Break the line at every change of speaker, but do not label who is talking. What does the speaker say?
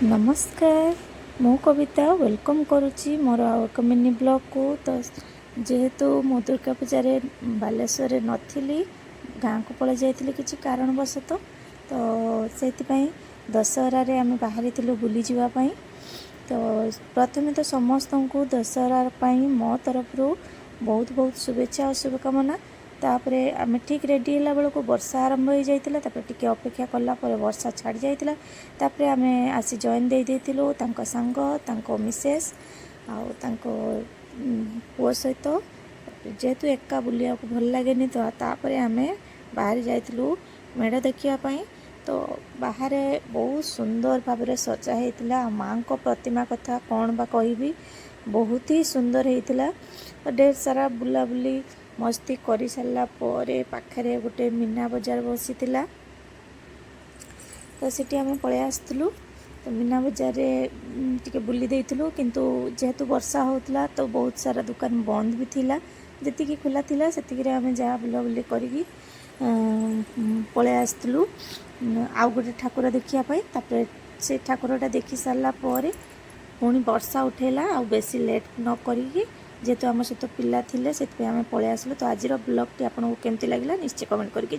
ନମସ୍କାର, ମୁଁ କବିତା welcome କରୁଛି ମୋର ଆଉ ଏକ ମିନି ବ୍ଲଗ୍କୁ। ତ ଯେହେତୁ ମୁଁ ଦୁର୍ଗା ପୂଜାରେ ବାଲେଶ୍ୱରରେ ନଥିଲି, ଗାଁକୁ ପଳାଇ ଯାଇଥିଲି କିଛି କାରଣବଶତଃ, ତ ସେଇଥିପାଇଁ ଦଶହରାରେ ଆମେ ବାହାରିଥିଲୁ ବୁଲିଯିବା ପାଇଁ। ତ ପ୍ରଥମେ ତ ସମସ୍ତଙ୍କୁ ଦଶହରା ପାଇଁ ମୋ ତରଫରୁ ବହୁତ ବହୁତ ଶୁଭେଚ୍ଛା ଆଉ ଶୁଭକାମନା। ତାପରେ ଆମେ ଠିକ୍ ରେଡ଼ି ହେଲା ବେଳକୁ ବର୍ଷା ଆରମ୍ଭ ହୋଇଯାଇଥିଲା। ତାପରେ ଟିକେ ଅପେକ୍ଷା କଲା ପରେ ବର୍ଷା ଛାଡ଼ି ଯାଇଥିଲା। ତାପରେ ଆମେ ଆସି ଜଏନ୍ ଦେଇ ଦେଇଥିଲୁ ତାଙ୍କ ସାଙ୍ଗ, ତାଙ୍କ ମିସେସ୍ ଆଉ ତାଙ୍କ ପୁଅ ସହିତ। ଯେହେତୁ ଏକା ବୁଲିବାକୁ ଭଲ ଲାଗେନି, ତ ତାପରେ ଆମେ ବାହାରି ଯାଇଥିଲୁ ମେଢ଼ ଦେଖିବା ପାଇଁ। ତ ବାହାରେ ବହୁତ ସୁନ୍ଦର ଭାବରେ ସଜା ହେଇଥିଲା ଆଉ ମାଆଙ୍କ ପ୍ରତିମା କଥା କ'ଣ ବା କହିବି, ବହୁତ ହି ସୁନ୍ଦର ହେଇଥିଲା। ତ ଢେର ସାରା ବୁଲାବୁଲି ମସ୍ତି କରିସାରିଲା ପରେ ପାଖରେ ଗୋଟେ ମୀନା ବଜାର ବସିଥିଲା, ତ ସେଠି ଆମେ ପଳେଇ ଆସିଥିଲୁ। ତ ମୀନା ବଜାରରେ ଟିକେ ବୁଲି ଦେଇଥିଲୁ, କିନ୍ତୁ ଯେହେତୁ ବର୍ଷା ହେଉଥିଲା, ତ ବହୁତ ସାରା ଦୋକାନ ବନ୍ଦ ବି ଥିଲା। ଯେତିକି ଖୋଲା ଥିଲା, ସେତିକିରେ ଆମେ ଯାହା ବୁଲାବୁଲି କରିକି ପଳେଇ ଆସିଥିଲୁ ଆଉ ଗୋଟେ ଠାକୁର ଦେଖିବା ପାଇଁ। ତାପରେ ସେ ଠାକୁରଟା ଦେଖି ସାରିଲା ପରେ ପୁଣି ବର୍ଷା ଉଠେଇଲା। ଆଉ ବେଶୀ ଲେଟ୍ ନ କରିକି, ଯେହେତୁ ଆମ ସହିତ ପିଲା ଥିଲେ, ସେଥିପାଇଁ ଆମେ ପଳେଇ ଆସିଲୁ। ତ ଆଜିର ବ୍ଲଗ୍ଟି ଆପଣଙ୍କୁ କେମିତି ଲାଗିଲା, ନିଶ୍ଚୟ କମେଣ୍ଟ କରିକି